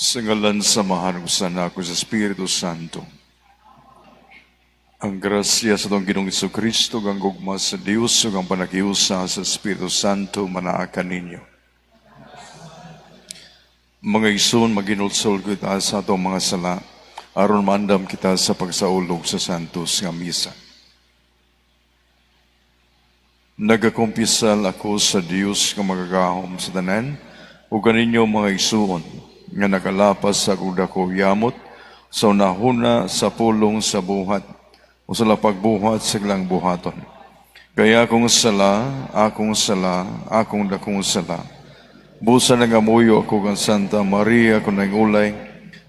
Sa ngalan sa Amahan ug sa Anak ug sa Espiritu Santo. Ang grasya sa atong Ginoong Kristo, ang gugma sa Dios ug ang panakiusa sa Espiritu Santo manaa kaninyo. Mga igsoon, maghinulsol kita sa atong mga sala aron maandam kita sa pagsaulog sa Santos nga Misa. Nagakumpisal ako sa Dios nga makagagahom sa tanan ug kaninyo, mga igsoon, nga nakalapas sa akong dakong yamot sa hunahuna, sa pulong, sa buhat o sa pagbuhat sa ilang buhaton. Kay akong sala, akong sala, akong dakong sala. Busa nangamuyo ako kang Santa Maria kung ulay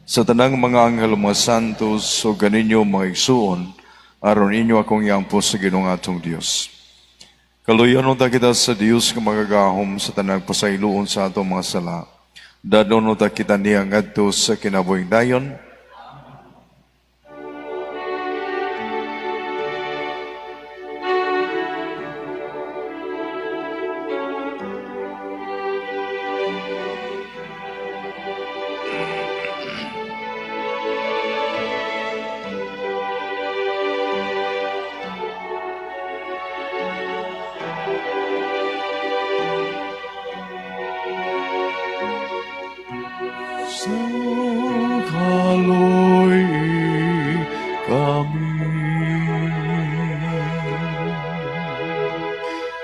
sa tanang mga anghel, mga santos, ug kaninyo, mga igsoon, aron inyo akong iampo sa Ginoong atong Dios. Kaluyan unta kita sa Dios nga makagagahom sa tanang, pasayloon sa atong mga sala. Dad-on unta kita niya ngadto sa kinabuhing dayon. Sa kaloy kami.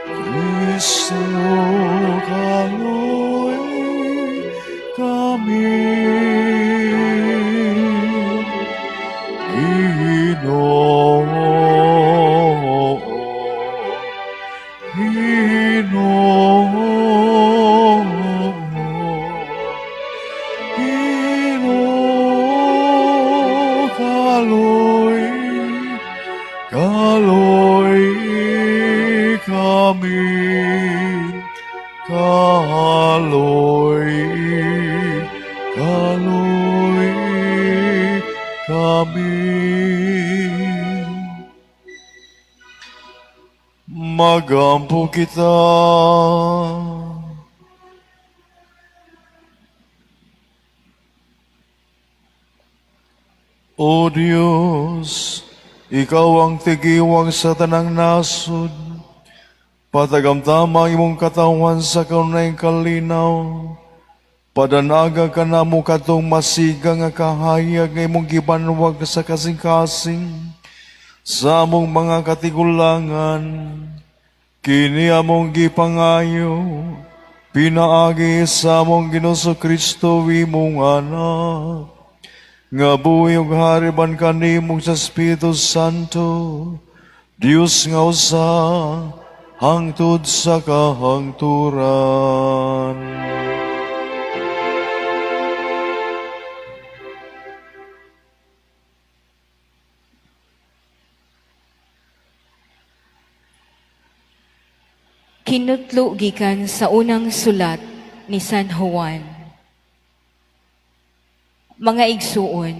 Kristo, kaloy kami. Ginoo, Ginoo, Ginoo, kaloy, kaloy kami, kaloy, kaloy kami. Magampo kita. O Diyos, Ikaw ang tigiwang sa tanang nasod. Patagamtama ang imong katawhan sa kanunayng kalinaw. Padanaga kanamo katong masiga nga kahayag nga imong gibanwag sa kasing-kasing sa among mga katigulangan. Kini among gipangayo pinaagi sa among Ginoo Kristo, imong Anak, nga buhi ug hari ban kanimo sa Espiritu Santo, Dios nga usa, hangtod sa kahangturan. Kinutlo gikan sa unang sulat ni San Juan. Mga igsuon,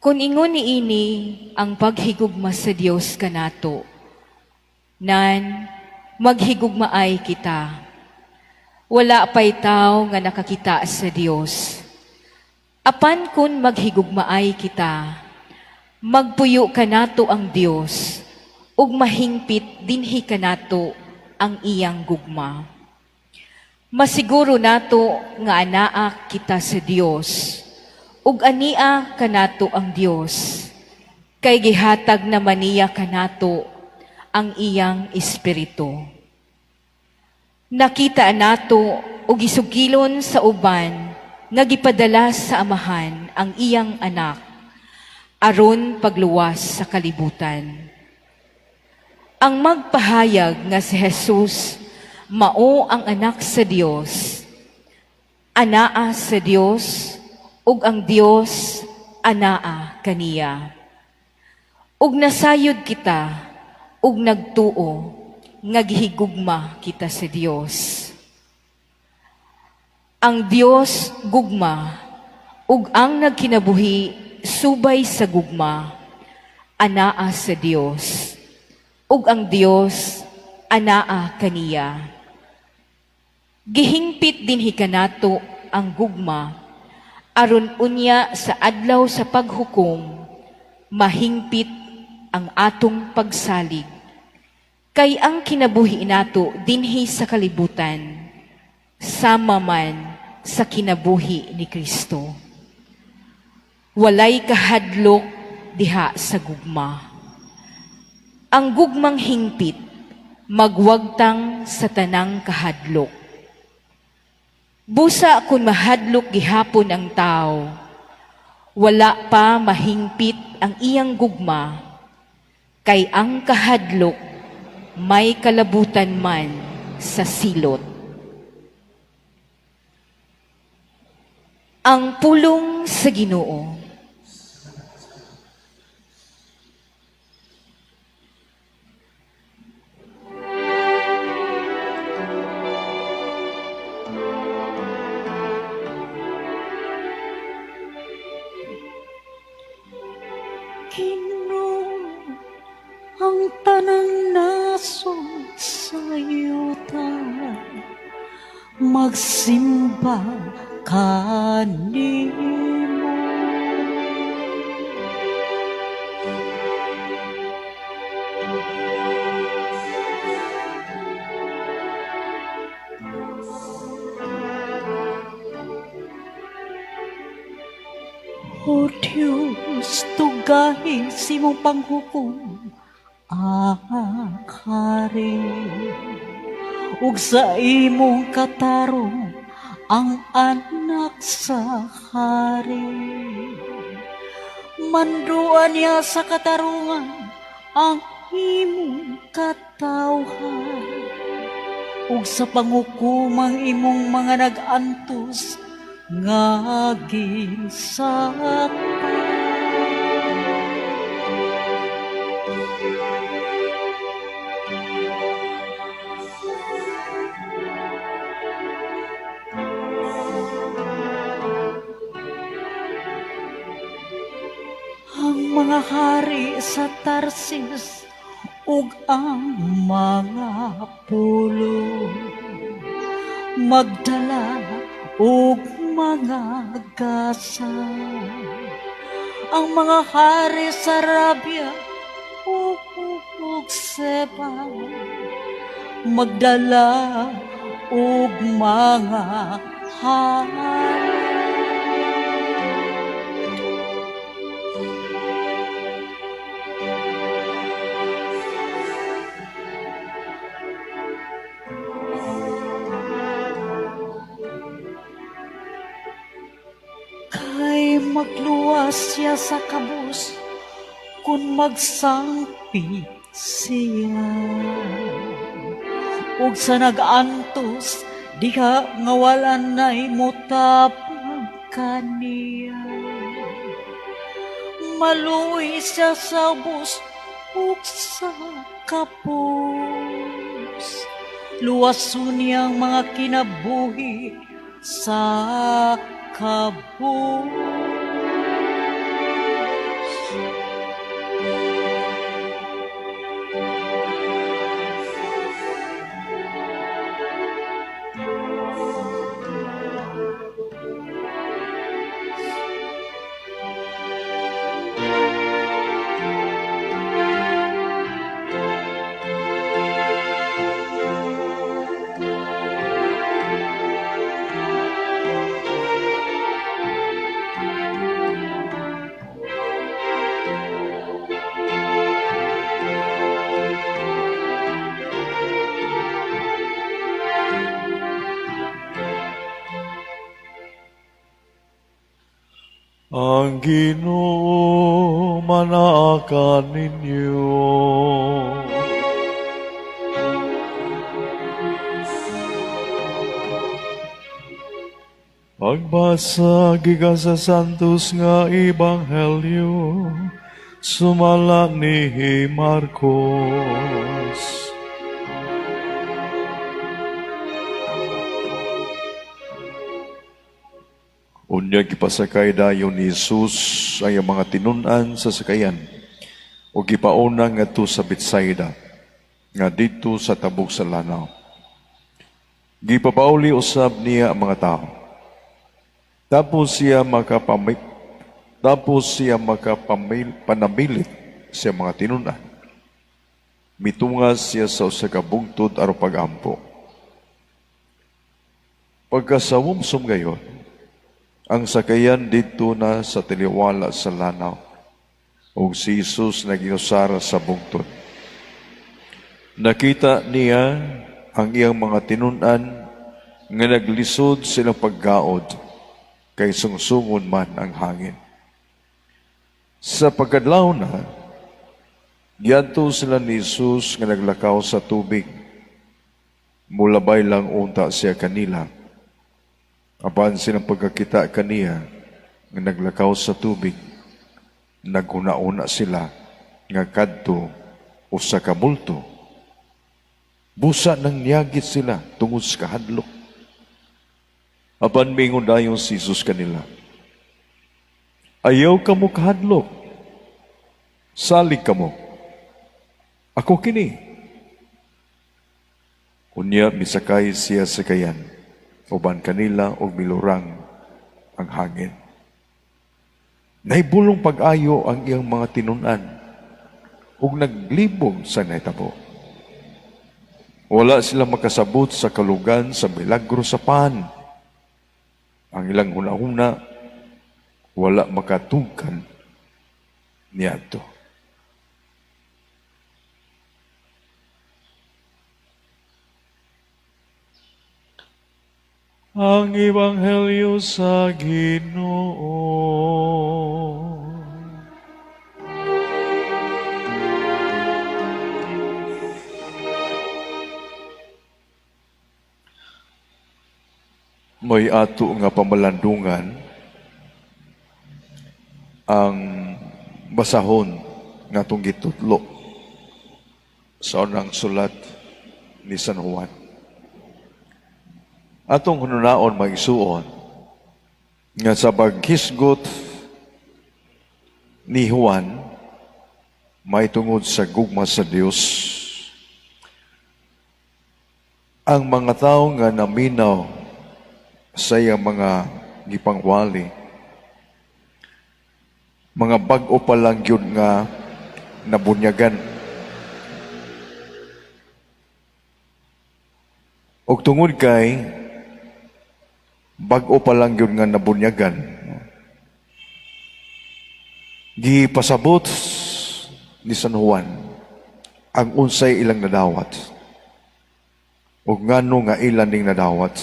kung ingon niini ang paghigugma sa Dios kanato, nan maghigugmaay kita. Wala pa'y tao nga nakakita sa Dios. Apan kung maghigugmaay kita, magpuyo kanato ang Dios, ug mahingpit dinhi kanato ang iyang gugma. Masiguro nato nga anaa kita sa Dios, ug ania kanato ang Dios, kay gihatag naman niya kanato ang iyang Espiritu. Nakita nato ug gisugilon sa uban nga gipadala sa Amahan ang iyang Anak aron pagluwas sa kalibutan. Ang magpahayag nga si Jesus mao ang Anak sa Dios, anaa sa Dios, ug ang Dios anaa kaniya. Ug nasayod kita ug nagtuo nga gihigugma kita sa Dios. Ang Dios gugma, ug ang nagkinabuhi subay sa gugma anaa sa Dios, ug ang Dios anaa kaniya. Gihingpit dinhi kanato ang gugma Aron unya sa adlaw sa paghukom, mahingpit ang atong pagsalig. Kay ang kinabuhi nato dinhi sa kalibutan, sama man sa kinabuhi ni Kristo. Walay kahadlok diha sa gugma. Ang gugmang hingpit, magwagtang sa tanang kahadlok. Busa kung mahadlok gihapon ang tao, wala pa mahingpit ang iyang gugma, kay ang kahadlok may kalabutan man sa silot. Ang pulong sa Ginoo. Ginoo, ang tanang nasod sa yuta magsimba kanimo. O Diyos, tugahi sa imong panghukom ang hari, ug sa imong katarong ang anak sa hari. Manduan niya sa katarungan ang imong katawhan, ug sa panghukom ang imong mga nag-antos nga gisakpan. Ang mga hari sa Tarsis ug ang mga pulo magdala og mga gasa. Ang mga hari sa Arabia ug Seba magdala og mga hari. Kay magluwas siya sa kabus kung magsangpit siya. Ug sa nag-antos, diha nga wala na'y motapang kaniya. Maluoy siya sa ubos ug sa kapos. Luwason niya ang mga kinabuhi sa kabus. Ang Ginoo manaa kaninyo. Pagbasa gikan sa Santos nga Ebanghelyo sumala ni Marcos. Unya gipasakay dayon ni Jesus ang iyang mga tinun-an sa sakayan ug gipauna ngadto sa Betsaida nga didto sa tabok sa lanaw. Gipapauli usab niya ang mga tawo. Tapos siya makapanamilit sa mga tinun-an. Mitunga siya sa usa ka bungtod aron pagampo. Pagkasawumsom gayon, ang sakayan didto na sa taliwala sa lanaw, ug si Jesus naginusara sa bungtod. Nakita niya ang iyang mga tinun-an nga naglisod silang paggaod, kay sungsungon man ang hangin. Sa pagkadlaw na, giadto sila ni Jesus nga naglakaw sa tubig. Mulabay lang unta siya kanila. Apan silang pagkakita kaniya nga naglakaw sa tubig, naghuna-una sila nga kadto usa ka multo. Busa nang niyagit sila tungod sa kahadlok. Apan miingon dayon si Jesus kanila, "Ayaw kamo kahadlok. Salig kamo. Ako kini." Unya misakay siya sa sakayan uban kanila og milurang ang hangin. Nahibulong pag-ayo ang iyang mga tinun-an ug naglibog sa nahitabo. Wala sila makasabot sa kalugan sa milagro sa pan. Ang ilang hunahuna wala makatugkan niadto. Ang Ebanghelyo sa Ginoo. May ato nga pamalandungan ang basahon nga atong gitutlo sa unang sulat ni San Juan. Atong hununaon, mga igsuon, nga sa paghisgot ni Juan may tungod sa gugma sa Dios, ang mga tao nga naminaw sa iyang mga gipangwali, mga bag-o pa lang yun nga nabunyagan. Og tungod kay bag-o pa lang yun nga nabunyagan, gipasabot ni San Juan ang unsay ilang nadawat ug ngano nga ilan ning nadawat.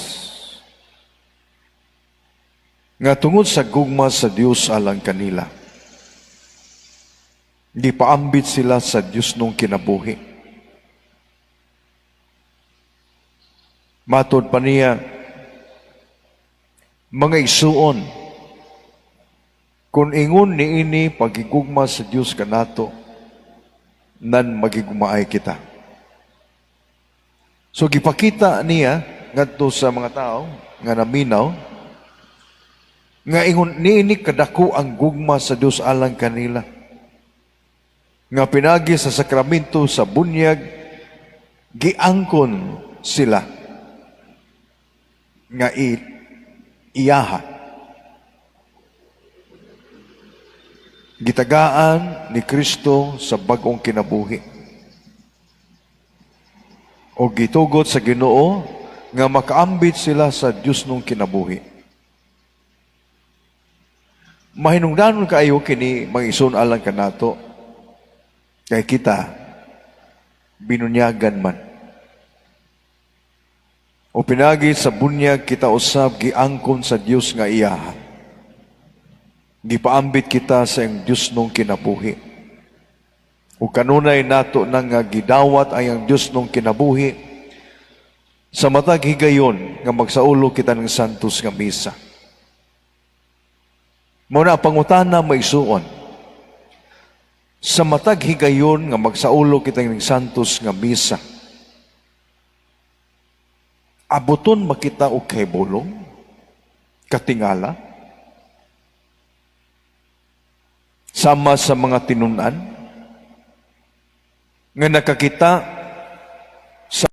Nga tungod sa gugma sa Dios alang kanila, gipaambit sila sa Dios nung kinabuhi. Matod pa niya, mga igsuon, kung ingon niini pagigugma sa Dios kanato, nan magigugmaay kita. So gipakita niya ngadto sa mga tao nga naminaw nga ingon niini kadako ang gugma sa Dios alang kanila, nga pinagi sa sakramento sa bunyag giangkon sila nga iyaha. Gitagaan ni Kristo sa bag-ong kinabuhi. O gitugot sa Ginoo nga makaambit sila sa Dios nung kinabuhi. Mahinungdanon kaayo kini, mga igsoon, alang kanato, kay kita binunyagan man. O pinagi sa bunyag kita usab giangkon sa Dios nga iyaha. Gipaambit kita sa iyang Dios nung kinabuhi. O kanunay nato nang nga gidawat ang iyang Dios nung kinabuhi sa matag higayon nga magsaulo kita ng Santos nga misa. Mao na ang pangutana, mga igsuon, sa matag higayon nga magsaulo kita ng Santos nga misa, abuton makita og kahibulong, katingala, sama sa mga tinun-an nga nakakita sa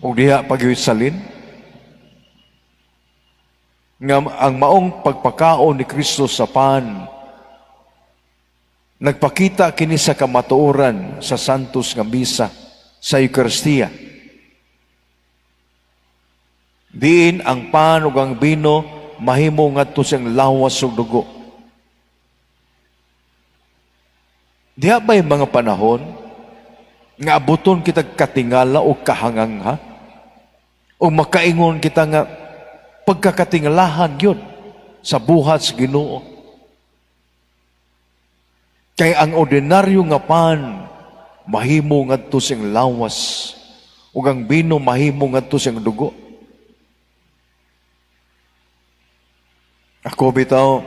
Ug diha pagyoy salin nga ang maong pagpakaon ni Kristo sa pan, nagpakita kini sa kamatuoran sa Santos nga Misa, sa Eukaristiya. Diin ang pan ug ang bino mahimo ngadto siyang lawas ug dugo. Diha ba'y mga panahon nga abuton kita katingala o kahangangha? O makaingon kita nga pagkakatingalahan yun sa buhat sa Ginoo? Kay ang ordinaryo nga pan mahimo ngadto siyang lawas ug ang bino mahimo ngadto siyang dugo. Ako bitaw,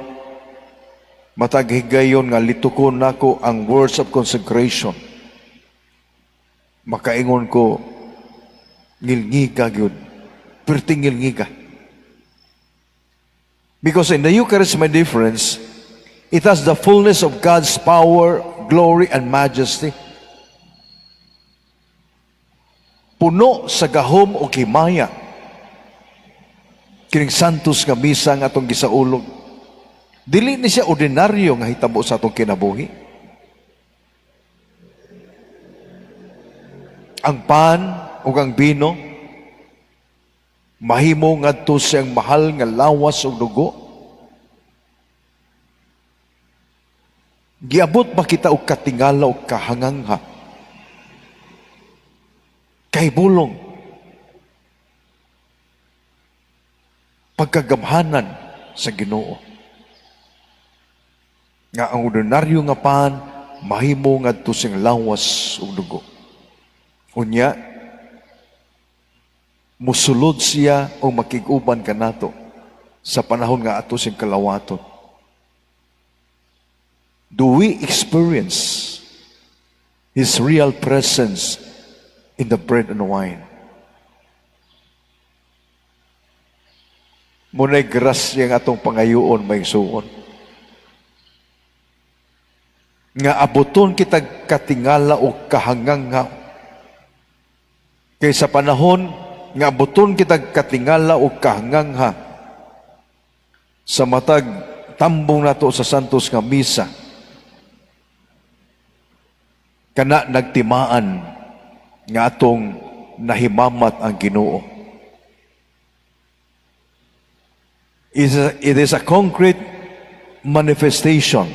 matag higayon nga litukon nako ang words of consecration, makaingon ko, ngilngiga gyud, perting ngilngiga. Because in the Eucharist, my difference, it has the fullness of God's power, glory, and majesty. Puno sa gahom o himaya kining Santos nga Misa nga atong gisaulog. Dili ni siya ordinaryo nga hitabo sa atong kinabuhi. Ang pan ug ang bino mahimo ngadto siyang mahal nga lawas ug dugo. Giabot ba kita og katingala og kahangangha? Kay bulong pagkagamhanan sa Ginoo. Nga ang ordinaryo nga pan mahimo ngadto siyang lawas ug dugo. Unya, musulod siya o makig-uban kanato sa panahon nga ato siyang kalawaton. Do we experience His real presence in the bread and wine? Muna'y grasya nga atong pangayoon, mga igsuon. Nga abuton kita katingala o kahanganga. Kay sa panahon nga abuton kita katingala o kahanganga sa matag tambong nato sa Santos nga Misa, kana nagtimaan nga atong nahimamat ang Ginoo. It is a concrete manifestation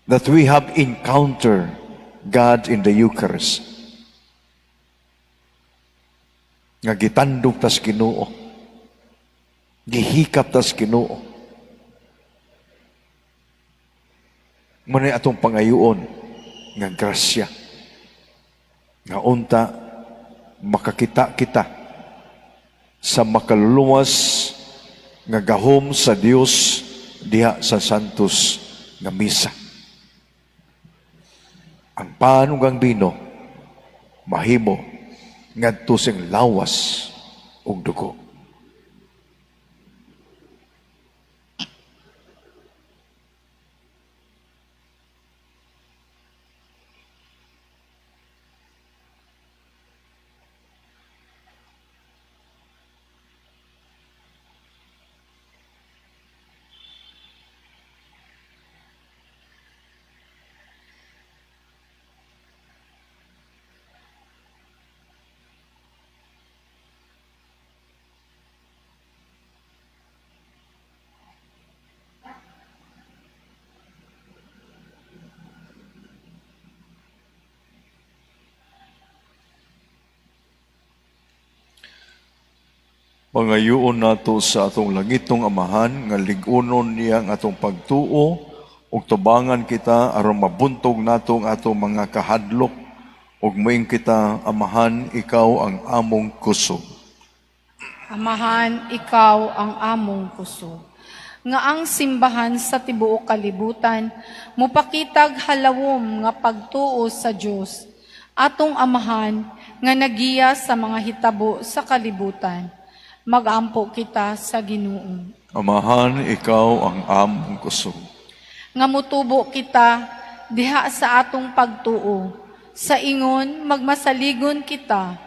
that we have encountered God in the Eucharist. Nga gitandog tas Ginoo. Gihikap tas Ginoo. Muna'y atong pangayoon nga grasya. Nga unta makakita kita sa makaluluwas nga gahom sa Dios diha sa Santos nga Misa. Ang pan ug ang bino mahimo ngadto sing lawas ug dugo. Pangayoon nato sa atong langitong Amahan nga lig-unon niya ang atong pagtuo ug tubangan kita aron mabuntog nato ang atong mga kahadlok ug moingon kita, Amahan, ikaw ang among kusog. Amahan, ikaw ang among kusog. Nga ang simbahan sa tibuok kalibutan mupakitag halawom nga pagtuo sa Dios, atong Amahan nga nagiya sa mga hitabo sa kalibutan. Magampo kita sa Ginoo. Amahan, ikaw ang among kusog. Nga mutubo kita diha sa atong pagtuo, sa ingon magmasaligon kita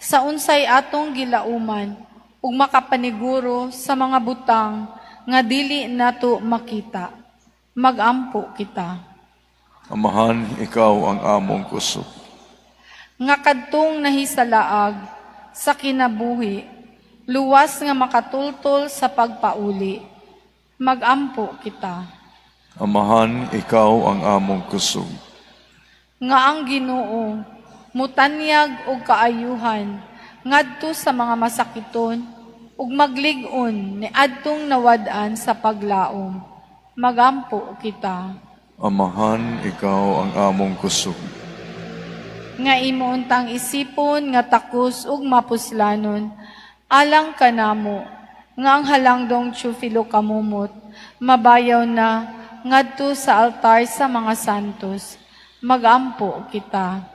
Sa unsay atong gilauman ug makapaniguro sa mga butang nga dili nato makita. Magampo kita. Amahan, ikaw ang among kusog. Nga kadtong nahisalaag sa kinabuhi, luwas nga makatultol sa pagpauli. Magampo kita. Amahan, ikaw ang among kusog. Nga ang Ginoo mutanyag og kaayuhan ngadto sa mga masakiton ug maglig-on niadtong nawad-an sa paglaom. Magampo kita. Amahan, ikaw ang among kusog. Nga imo untang isipon nga takos ug mapuslanon alang kanamo nga ang halangdong Teofilo Camomot mabayaw na ngadto sa altar sa mga santos. Magampo kita.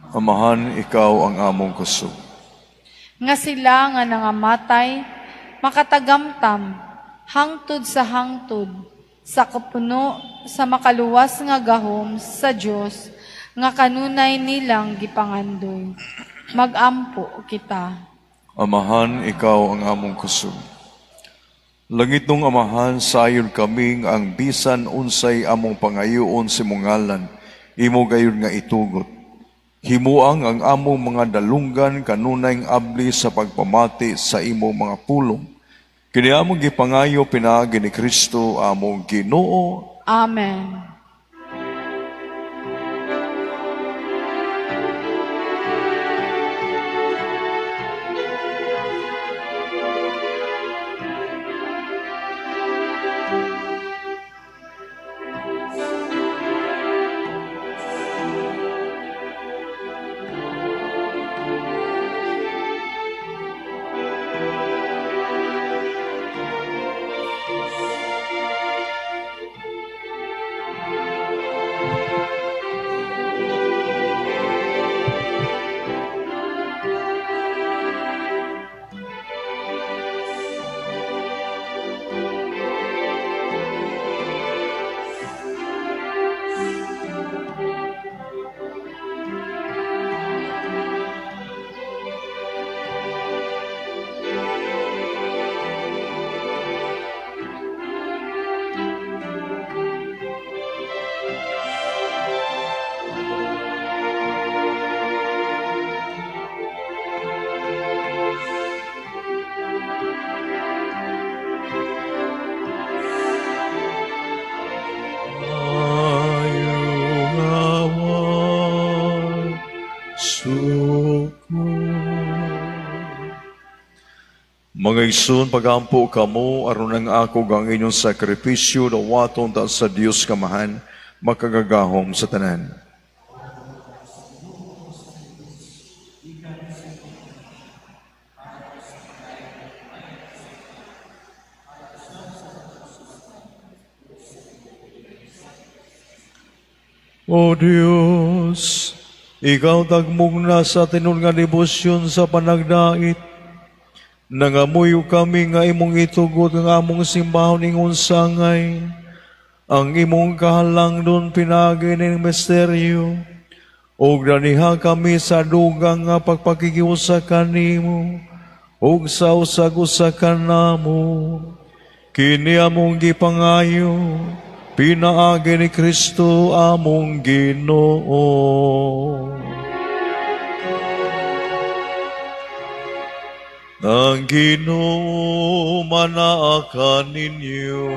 Amahan, ikaw ang among kusog. Nga sila nga nangamatay makatagamtam hangtod sa hangtod sa kapuno sa makaluwas nga gahom sa Dios nga kanunay nilang gipangandoy. Magampo kita. Amahan, ikaw ang among kusog. Langitnong Amahan, sayon kaming ang bisan unsay among pangayoon sa imong ngalan, imo gayon nga itugot. Himuang ang among mga dalunggan kanunay abli sa pagpamati sa imong mga pulong. Kini among gipangayo pinaagi ni Kristo among Ginoo. Amen. Mga igsoon, pagampo kamo, aron ang ako ang inyong sakripisyo, dawaton ta sa Dios Kamahan, makagagahom sa tanan. O Dios, ikaw tagmugna sa tinuod nga debosyon sa panagdait. Nangamuyo kami nga imong itugot ang among simbahon ingon sangay, ang imong kahalangdon pinaagi ning misteryo, ug daniha kami sa dugang nga pagpakikiusa kanimo, ug sa usag-usa kanamo. Kini among gipangayo, pinaagi ni Kristo among Ginoo. Ang Ginoo manaa kaninyo.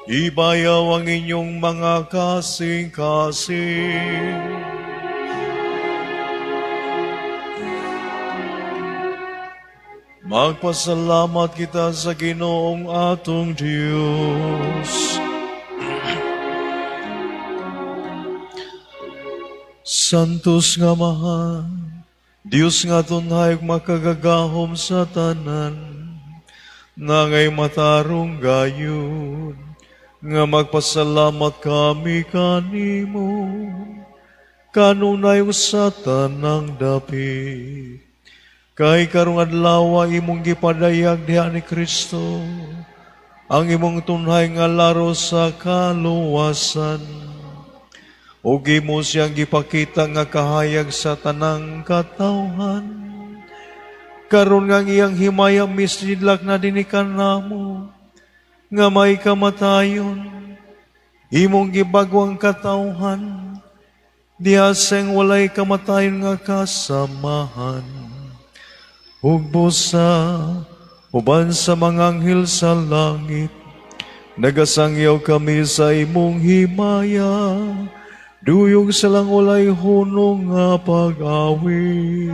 Ibayaw ang inyong mga kasing-kasing. Magpasalamat kita sa Ginoong atong Diyos. Santos nga Amahan, Diyos nga tunhay makagagahom sa tanan, nangay matarong gayon, nga magpasalamat kami kanimo, kanunay sa tanang dapit. Kay karong adlaw imong gipadayag diha ni Kristo, ang imong tunhay nga laro sa kaluwasan. Ug imo siyang gipakita nga kahayag sa tanang katawhan. Karon nga ang iyang himaya misidlak na dinhi kanamo, nga may kamatayon, imong gibago ang katawhan, diha siyang walay kamatayon nga kasamahan. Ug busa, uban sa mga anghel sa langit, nagasangyaw kami sa imong himaya, duyog sa lang walay hunong nga pag-awit.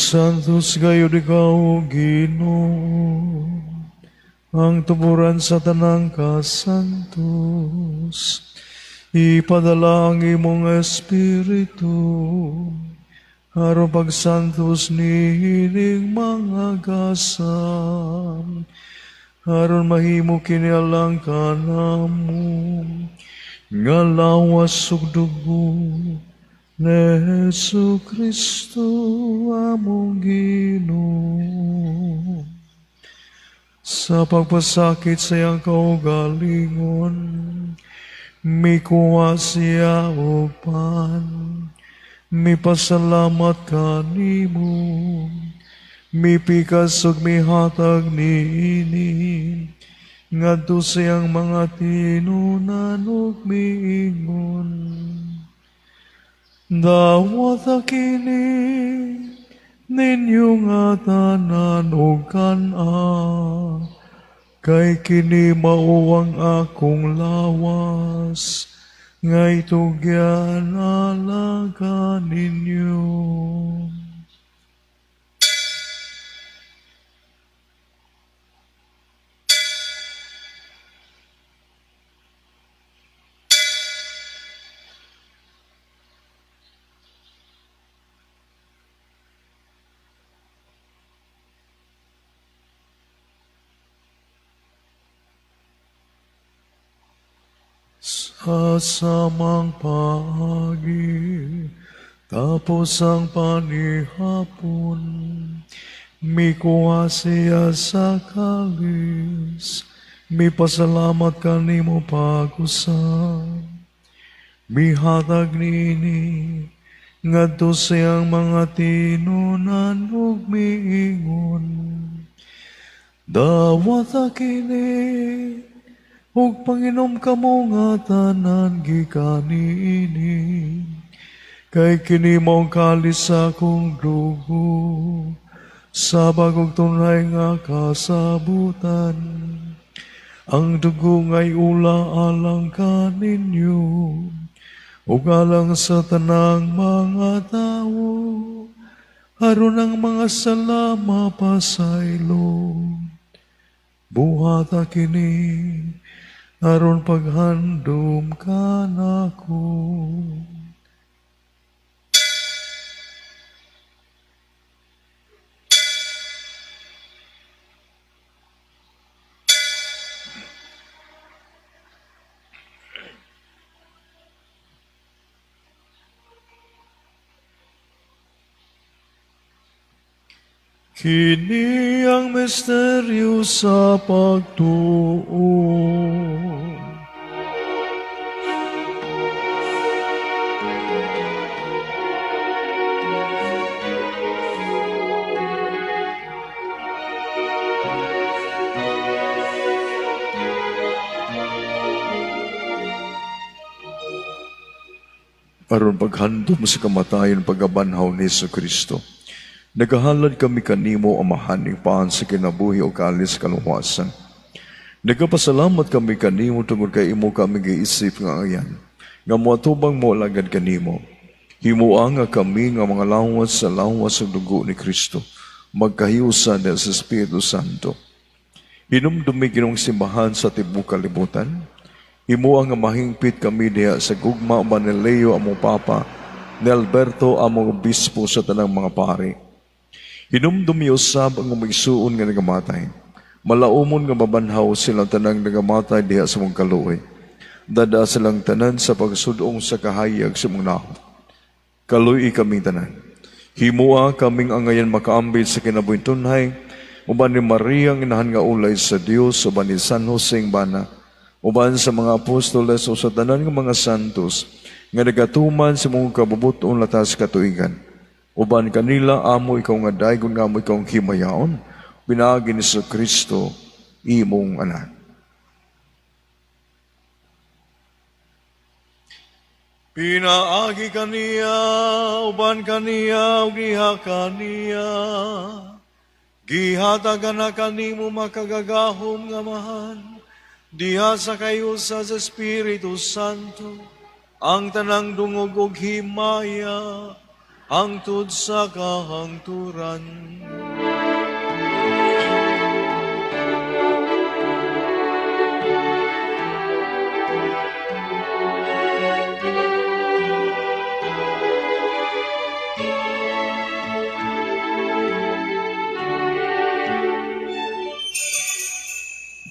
Santos gayud ikaw, Ginoo, ang tuburan sa tanang kasantos. Ipadala ang imong Espiritu, aron pagsantos niining mga gasam, aron mahimo kini alang kanamo, nga lawas ug dugo ni Hesus Kristo among Ginoo. Sa pagpasakit sa iyang kaugalingon, mikuha siya og pan, mipasalamat kanimo, mipikas ug mihatag niini, ngadto sa iyang mga tinunan ug miingon, dawata kini ninyo nga tanan ug kan-a, kay kini mao ang akong lawas, nga itugyan alang kaninyo. Sa samang paagi, tapos ang panihapon, mikuha siya sa kalis, mipasalamat kanimo pag-usab, mihatag niini, ngadto siyang mga tinunan ug miingon, dawata kini, ug panginom kamo nga tanan gikan niini, kay kini maong kalis sa akong dugo, sa bagong tunay nga kasabutan. Ang dugo nga'y ula alang kaninyo, ug alang sa tanang mga tawo, aron ang mga sala mapasaylo. Buhata kini, aron paghandom kanako. Kini ang misteryo sa pagtuo. Aron paghandom sa kamatayon pagkabanhaw ni Kristo. Nagahalad kami kanimo, Amahan, ning paan sa kinabuhi o kalis kaluwasan. Nagapasalamat kami kanimo tungod kay imo kami giisip nga ayan, nga moatubang mo alagad kanimo. Himoa nga kami nga mga lawas sa lawas sa dugo ni Kristo, magkahiusa na sa Espiritu Santo. Hinumdumi Ginoong simbahan sa tibuok kalibutan. Himoa nga mahingpit kami diha sa gugma uban ni Leo among Papa, ni Alberto among Obispo sa tanang mga pari. Hinumdumi usab ang umigsuon nga nagamatay. Malaumon nga mabanhaw silang tanang nagamatay diha sa mong kaluoy. Dada silang tanan sa pagsudong sa kahayag sa mong nahom. Kaluoy kaming tanan. Himoa kaming angayan makaambit sa kinabuhing tunhay, uban ni Maria ang inahan nga ulay sa Dios, uban ni San Jose ang bana, uban sa mga apostoles o sa tanan nga mga santos, nga nagatuman sa mong kabubuton latas katuigan. Uban kanila amo ikaw nga daygon nga amo ikaw ang himayaon, pinaagi ni Kristo imong anak. Pinaagi kaniya, uban kaniya, ug diha kaniya, gihatagan na kanimo makagagahom nga Amahan, diha sa kayusa sa Espiritu Santo, ang tanang dungog ug himaya, hangtod sa kahangturan.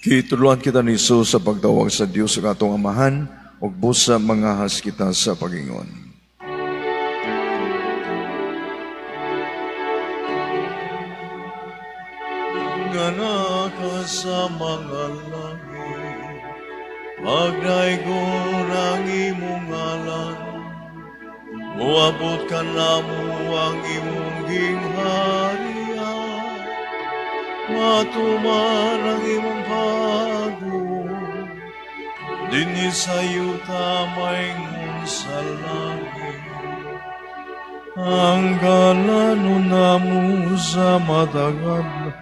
Gituluan kita ni Jesus sa pagtawag sa Dios sa atong Amahan, ug busa mangahas kita sa pagingon. Nga naka sa mga langit, pagdaygon ang imong ngalan, moabot ka namo ang imong gingharian, matuman ang imong pagbuot, dinhi sa yuta maingon sa langit. Ang kalanon namo sa matag adlaw,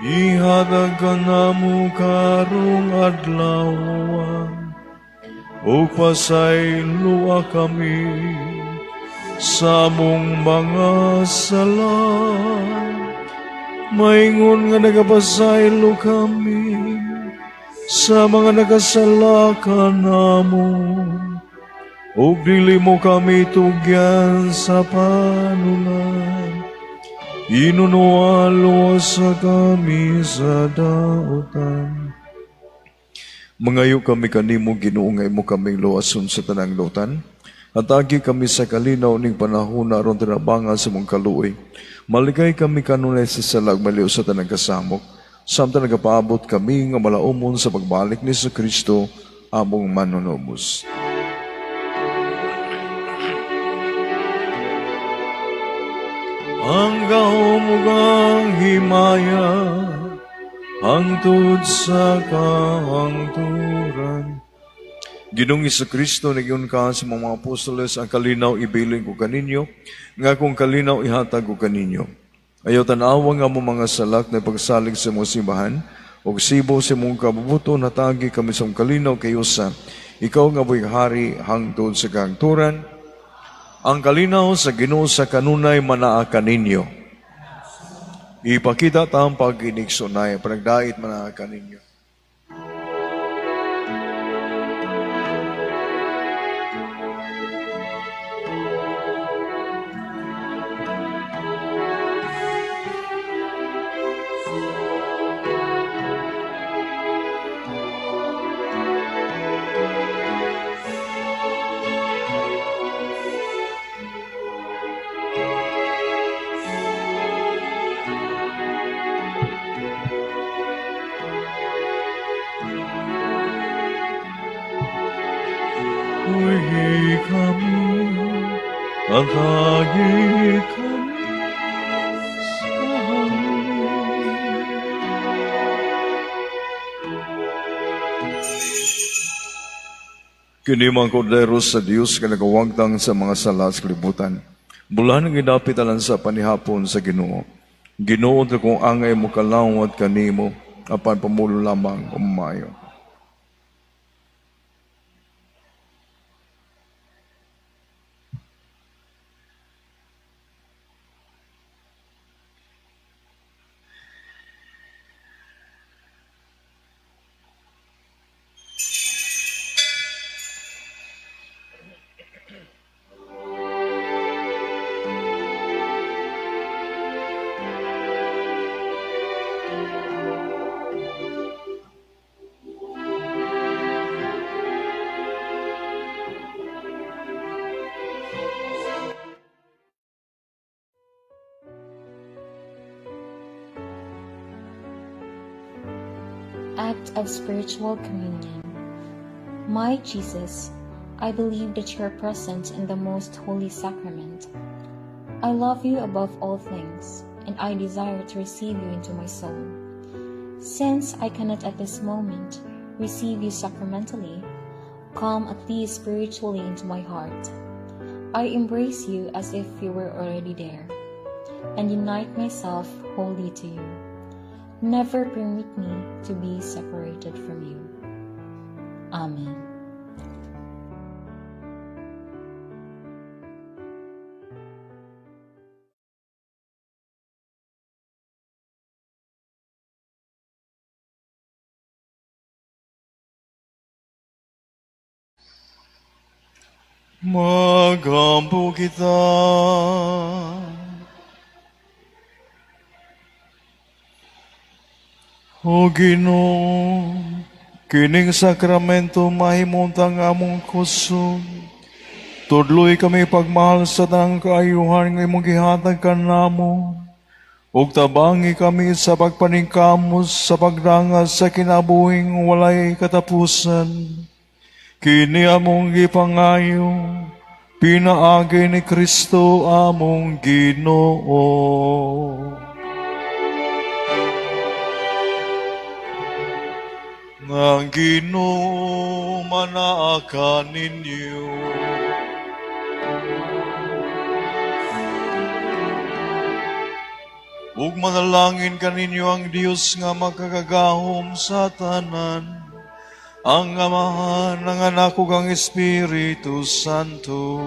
ihatag ka namo karong adlaw, ug pasayloa kami sa among mga sala, maingon nga nagapasaylo kami sa mga nakasala kanamo, ug dili mo kami tugyan sa panulan. Inunuwalo sa kami sa daotan. Mangayo kami kanimo, Ginoo, nga imo kaming luwason sa tanang lutan. Hatagi kami sa kalinaw ning panahon na aron tinabangan sa mong kaluoy. Maligay kami kanunay sa salag maliw sa tanang kasamok. Samtang nagapaabot kami nga malaumon sa pagbalik ni Kristo among manunubos. Ang gahom ug ang himaya hangtod sa kahangturan. Ginoong Kristo, nagyun ka sa mga apostoles, ang kalinaw ibilin ko kaninyo, nga akong kalinaw ihatag ko kaninyo. Ayaw tan-awa nga mo mga salak na pagsalig sa mga simbahan, ug sibo sa mong kabubuto, natagi kami sa mong kalinaw kayo sa ikaw nga buhay hari hangtod sa kahangturan. Ang kalinaw sa Ginoo sa kanunay manaa kaninyo. Ipakita ta ang pag-inigsunay, panagdait manaa kaninyo. Atagi kami sa hangin. Kini mga kordero sa Dios nga nagawagtang sa mga sala sa kalibutan. Bulahan ang gidapit alang sa panihapon sa Ginoo. Ginoo kung angay mo kalawat kanimo apan pamulo lamang umayo. Act of Spiritual Communion. My Jesus, I believe that you are present in the Most Holy Sacrament. I love you above all things, and I desire to receive you into my soul. Since I cannot at this moment receive you sacramentally, come at least spiritually into my heart. I embrace you as if you were already there, and unite myself wholly to you. Never permit me to be separated from you. Amen. Magampo kita. O Ginoo, kining sakramento mahimuntang among kusog. Tudloy kami pagmahal sa tanang kaayuhan nga imong gihatag kanamo. Ug tabangi kami sa pagpaningkamot sa pagdangas sa kinabuhing walay katapusan. Kini among gipangayo, pinaagi ni Kristo among Ginoo. Ang Ginoo manaa kaninyo. Ug manalangin kaninyo ang Dios nga makagagahom sa tanan, ang Amahan, ang Anak ug ang Espiritu Santo.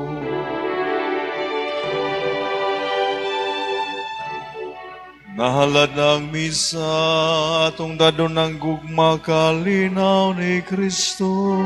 Nahalad na ang misa, atong dadon ang gugma kalinaw ni Kristo.